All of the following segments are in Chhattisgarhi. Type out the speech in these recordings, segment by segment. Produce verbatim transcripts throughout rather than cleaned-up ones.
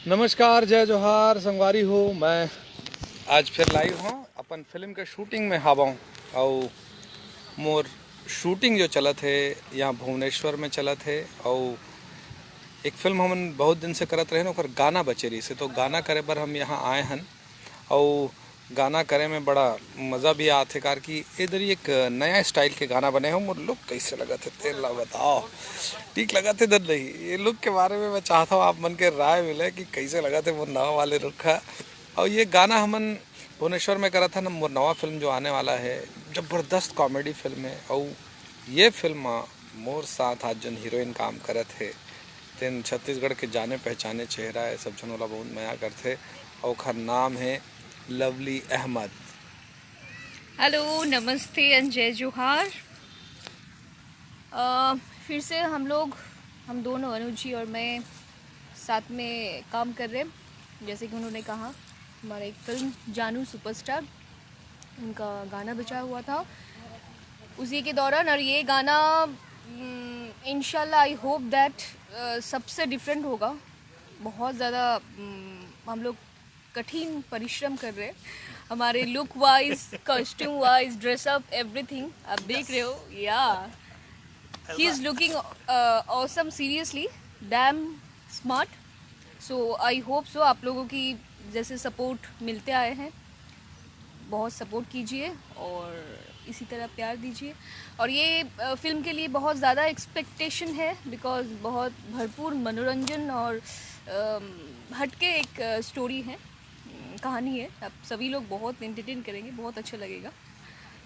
नमस्कार, जय जोहार संगवारी हो। मैं आज फिर लाइव हूँ, अपन फिल्म के शूटिंग में हावं। अउ मोर शूटिंग जो चलत हे यहाँ भुवनेश्वर में चलत हे, अउ एक फिल्म हमन बहुत दिन से करत रहेन, ओकर गाना बचे रहिस हे, तो गाना करे बर हम यहाँ आए हन। अउ गाना करे में बड़ा मज़ा भी आथे, कार कि इधर एक नया स्टाइल के गाना बने हो। मोर लुक कैसे लगत हे, तेल ला बताओ, ठीक लगत हे धन नहीं? ये लुक के बारे में मैं चाहता हूँ आप मन के राय मिले कि कैसे लगत हे मोर नवा वाले लुक हा। और ये गाना हमन भुवनेश्वर में करत हन, मोर नवा फिल्म जो आने वाला है, जबरदस्त कॉमेडी फिल्म है। और ये फिल्म म मोर साथ आज जन हीरोइन काम करत हे, तेन छत्तीसगढ़ के जाने पहचाने चेहरा है, सब झन ओला बहुत मया करथे। और ओखर नाम है लवली अहमद। हेलो, नमस्ते and जय जोहार। अ, फिर से हम लोग, हम दोनों, अनुज जी और मैं, साथ में काम कर रहे हैं। जैसे कि उन्होंने कहा, हमारा एक फिल्म जानू सुपरस्टार, उनका गाना बचा हुआ था उसी के दौरान। और ये गाना, हम्म, इंशाल्लाह, I hope that, अ, सबसे डिफरेंट होगा। बहुत ज़्यादा, हम्म, हम लोग कठिन परिश्रम कर रहे हैं। हमारे look wise, costume wise, dress up, everything आप देख रहे हो। Yeah, he is looking awesome, seriously, damn smart. So I hope so, आप लोगों की जैसे सपोर्ट मिलते आए हैं, बहुत सपोर्ट कीजिए और इसी तरह प्यार दीजिए। और ये, अ, फिल्म के लिए बहुत ज़्यादा एक्सपेक्टेशन है, बिकॉज बहुत भरपूर मनोरंजन और, अम, हटके एक, अ, स्टोरी है, अम, कहानी है। आप सभी लोग बहुत एंटरटेन करेंगे, बहुत अच्छा लगेगा।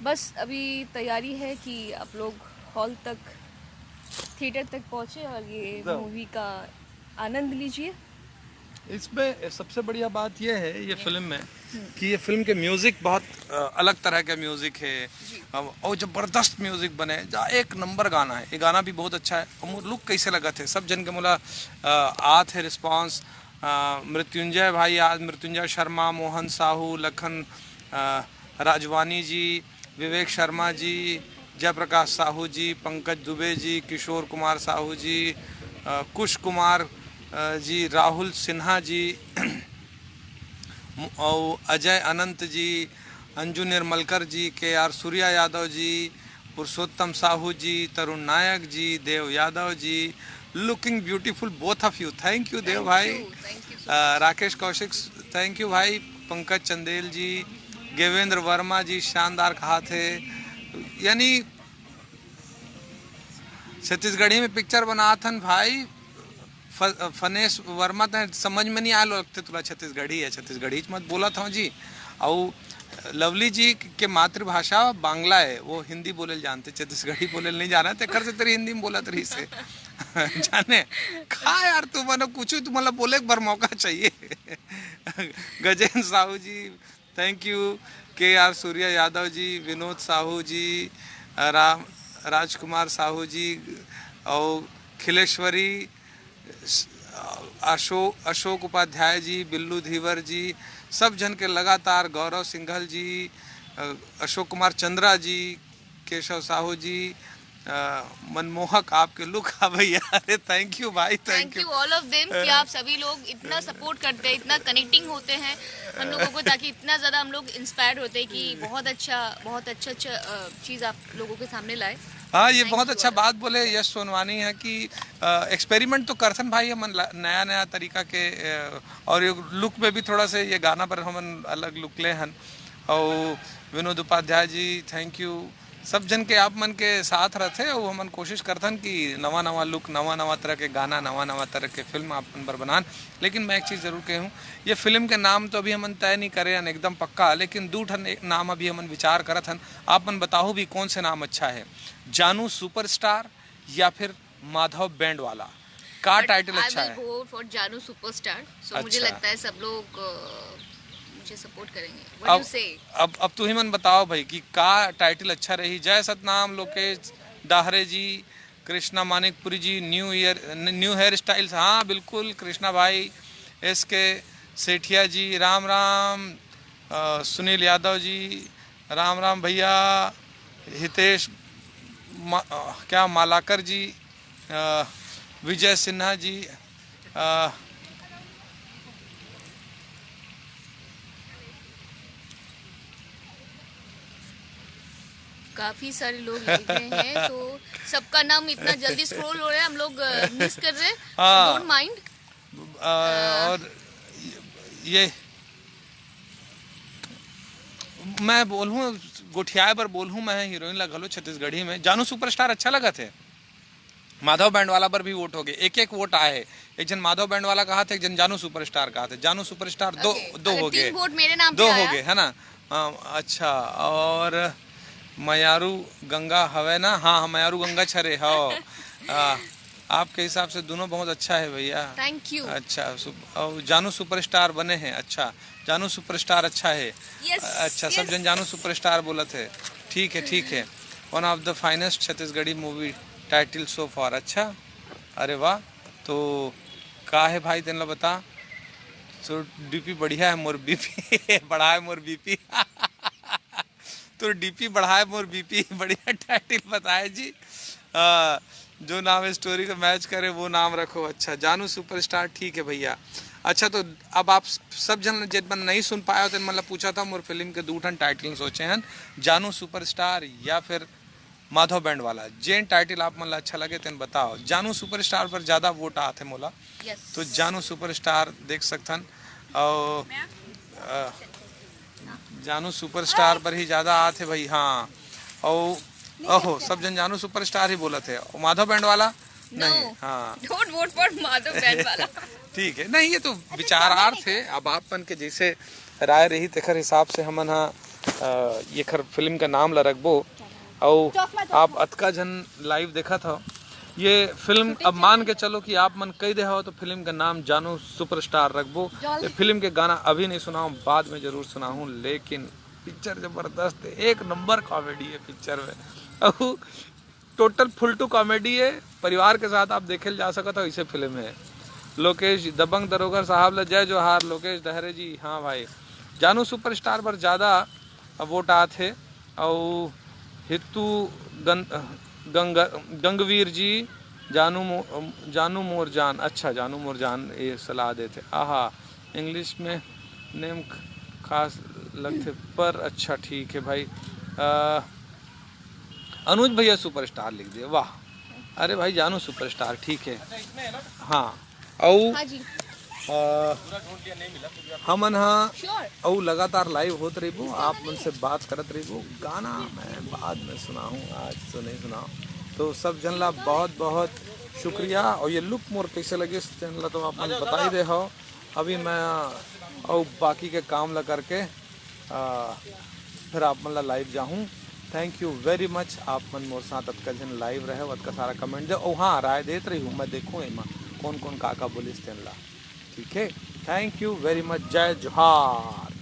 बस अभी तैयारी है कि आप लोग हॉल तक, थिएटर तक पहुँचे और ये एकदम। मूवी का आनंद लीजिए। इसमें सबसे बढ़िया बात यह है ये फिल्म में कि ये फिल्म के म्यूजिक बहुत अ, अलग तरह के म्यूजिक है। अब और जबरदस्त म्यूजिक बने जा, एक नंबर गाना है। ये गाना भी बहुत अच्छा है। और लुक कैसे लगत है, सब जन के मोला अ, आत है रिस्पॉन्स। अ, मृत्युंजय भाई, आज मृत्युंजय शर्मा, मोहन साहू, लखन अ, राजवानी जी, विवेक शर्मा जी, जयप्रकाश साहू जी, पंकज दुबे जी, किशोर कुमार साहू जी, अ, कुश कुमार अ, जी, राहुल सिन्हा जी, अउ अजय अनंत जी, अंजू निर्मलकर जी, के आर सूर्या यादव जी, पुरुषोत्तम साहू जी, तरुण नायक जी, देव Yadav ji, looking beautiful both of you। Thank you देव भाई। Thank you so uh, Rakesh Kaushik, thank you भाई। पंकज चंदेल जी, देवेंद्र वर्मा जी, शानदार कहा थे। यानी छत्तीसगढ़ी में पिक्चर बनात हन भाई। फ-, फनेश वर्मा, तैं समझ में नहीं आयल लगथे तुला छत्तीसगढ़ी है, छत्तीसगढ़ी मत बोलत हव जी। अउ लवली जी के मातृभाषा बांग्ला है, वो हिंदी बोले ल जानथे, छत्तीसगढ़ी बोले ल नहीं जाना, तेकर से तेरी हिंदी में बोलत रहिस हे। जाने का यार, तुमन कुछ, तुमन ला बोले एक बार मौका चाहिए। गजेंद्र साहू जी, थैंक यू। के आर सूर्या यादव जी, विनोद साहू जी, राम, राजकुमार साहू जी, और खिलेश्वरी, अशोक, अशोक उपाध्याय जी, बिल्लू धीवर जी, सब झन के लगातार, गौरव सिंघल जी, अ, अशोक कुमार चंद्रा जी, केशव साहू जी, अ, मनमोहक आपके लुक हा भैया। अरे थैंक यू भाई, thank thank you all of them कि आप सभी लोग इतना सपोर्ट करते हैं, इतना कनेक्टिंग होते हैं हम लोगों को, ताकि इतना ज़्यादा हम लोग इंस्पायर्ड होते हैं कि बहुत अच्छा, बहुत अच्छा अच्छा, अ, चीज़ आप लोगों के सामने लाए। हाँ, ये Thank बहुत you अच्छा all। बात बोले यश सोनवानी है कि एक्सपेरिमेंट तो करथन भाई हमन ला-, नया नया तरीका के, अ, और ये लुक में भी थोड़ा से ये गाना पर हमन अलग लुक ले हन। और विनोद उपाध्याय जी, थैंक यू। सब झन के, आप मन के साथ रथे, और हमन कोशिश करथन कि नवा नवा लुक, नवा नवा तरह के गाना, नवा नवा तरह के फिल्म आप मन बर बनान। लेकिन मैं एक चीज़ जरूर कहूँ, ये फिल्म के नाम तो अभी हमन तय नहीं करे हन एकदम पक्का, लेकिन दू ठन एक नाम अभी हमन विचार करत हन। आप मन बताओ भी कौन से नाम अच्छा है, जानू सुपरस्टार या फिर माधव बैंड वाला, का टाइटल अच्छा है? गो फॉर जानू सुपरस्टार। सो मुझे अच्छा। लगता है सब लोग, अ, मुझे सपोर्ट करेंगे। अब, What you say? अब अब तू ही मन बताओ भाई कि का टाइटल अच्छा रही। जय Satnam Lokesh Dahre ji, Krishna Manikpuri ji, new year, new hair styles, हाँ बिल्कुल कृष्णा भाई, एस के सेठिया जी, राम राम, अ, सुनील यादव जी, राम राम भैया, हितेश मा-, अ, क्या मालाकर जी, अ, विजय सिन्हा जी, अ, काफी सारे लोग लाइव में हैं, तो सबका नाम इतना जल्दी स्क्रॉल हो रहा है, हम लोग मिस कर रहे हैं। हाँ। Don't mind. और ये मैं बोलूँ, गोठियाए बर बोलूँ मैं हीरोइन ला घलो छत्तीसगढ़ी में, जानू सुपरस्टार अच्छा लगथे। माधव बैंड वाला पर भी वोट हो गए, एक एक वोट आए हे। एक जन माधव बैंड वाला कहा थे, एक जन जानू सुपरस्टार कहा थे। जानू सुपरस्टार दो Okay, दो अगर हो तीन गए, वोट मेरे नाम दो पे हो आया। गए है ना। हाँ, अच्छा। और मयारू गंगा हवे ना? हाँ, हाँ, मयारू गंगा छरे हो। हाँ, आपके हिसाब से दोनों बहुत अच्छा है भैया। Thank you. अच्छा, सु-, और जानू सुपरस्टार बने हैं। अच्छा, जानू सुपरस्टार अच्छा है। Yes, अच्छा, सब yes। जन जानू सुपरस्टार बोलत है। ठीक है, ठीक है। One of the finest Chhattisgarhi movie title so far। अच्छा, अरे वाह। तो का है भाई, तेन ला बता। तो डीपी बढ़िया है मोर बीपी बढ़ाए मोर बीपी। तो डीपी बढ़ाए मोर बीपी। बढ़िया टाइटल बताए जी। आ, जो नाम स्टोरी को मैच करे वो नाम रखो। अच्छा, जानू सुपरस्टार, ठीक है भैया। अच्छा, तो अब आप सब जन जेन मन नहीं सुन पाए हो, तेन मन ला पूछा था, मोर फिल्म के दू ठन टाइटल सोचे हैं, जानू सुपरस्टार या फिर माधव बैंड वाला। जेन टाइटल आप मन ला अच्छा लगे, तेन बताओ। जानू सुपरस्टार पर ज्यादा वोट आथे मोला, यस। तो जानू सुपरस्टार देख सकथन। और अ, जानू सुपरस्टार पर ही ज्यादा आथे भाई। हाँ, और ओहो, सब जन जानू सुपरस्टार ही बोलत है। और माधव बैंड वाला नहीं। हाँ, don't vote for Madhav band वाला। ठीक है, नहीं, ये तो विचारार्थ है। अब आप मन के जैसे राय रही, तेखर हिसाब से हमन हा अ, ये खर फिल्म का नाम ला रखबो। और आप अतका जन लाइव देखत हो, ये फिल्म अब मान के चलो कि आप मन कह दे हो, तो फिल्म का नाम जानू सुपरस्टार रखबो। ये फिल्म के गाना अभी नहीं सुनाऊं, बाद में जरूर सुनाऊं, लेकिन पिक्चर जबरदस्त है, एक नंबर कॉमेडी है पिक्चर में। और टोटल फुल टू कॉमेडी है, परिवार के साथ आप देखे जा सकत हो, ऐसे फिल्म है। लोकेश दबंग दरोगर साहब ला जय जोहार। लोकेश दहरे जी, हाँ भाई, जानू सुपरस्टार पर ज्यादा वोट आत हे। और हितू गं, गंग, गंगवीर जी, जानू मो, जानू मोर जान। अच्छा, जानू मोर जान ये सलाह देथे। आहा, इंग्लिश में नेम खास लगथे, पर अच्छा, ठीक है भाई। अ, अनुज भैया सुपरस्टार लिख दिए, वाह। अरे भाई, जानू सुपरस्टार, ठीक है। हाँ, अउ हाँ जी। अ, हमन हा श्योर। अउ लगातार लाइव होत रहिबो, आप मन से बात करत रहिबो। गाना मैं बाद में सुनाहूँ, आज तो नहीं सुनाऊँ। तो सब जन ला बहुत बहुत शुक्रिया। और ये लुक मोर कैसे लगिस, तेन ला तो आप मन बता ही दे हो। अभी मैं अउ बाकी के काम ला करके आ, फिर आप मन ला लाइव जाहूँ। थैंक यू वेरी मच, आप मन मोर साथ अतका झन लाइव रहे, अतका सारा कमेंट दे। ओ हाँ, राय देत रही हूँ, मैं देखूँ एमा कौन कौन का का बोलिस तेन ला। ठीक है, थैंक यू वेरी मच, जय जोहार।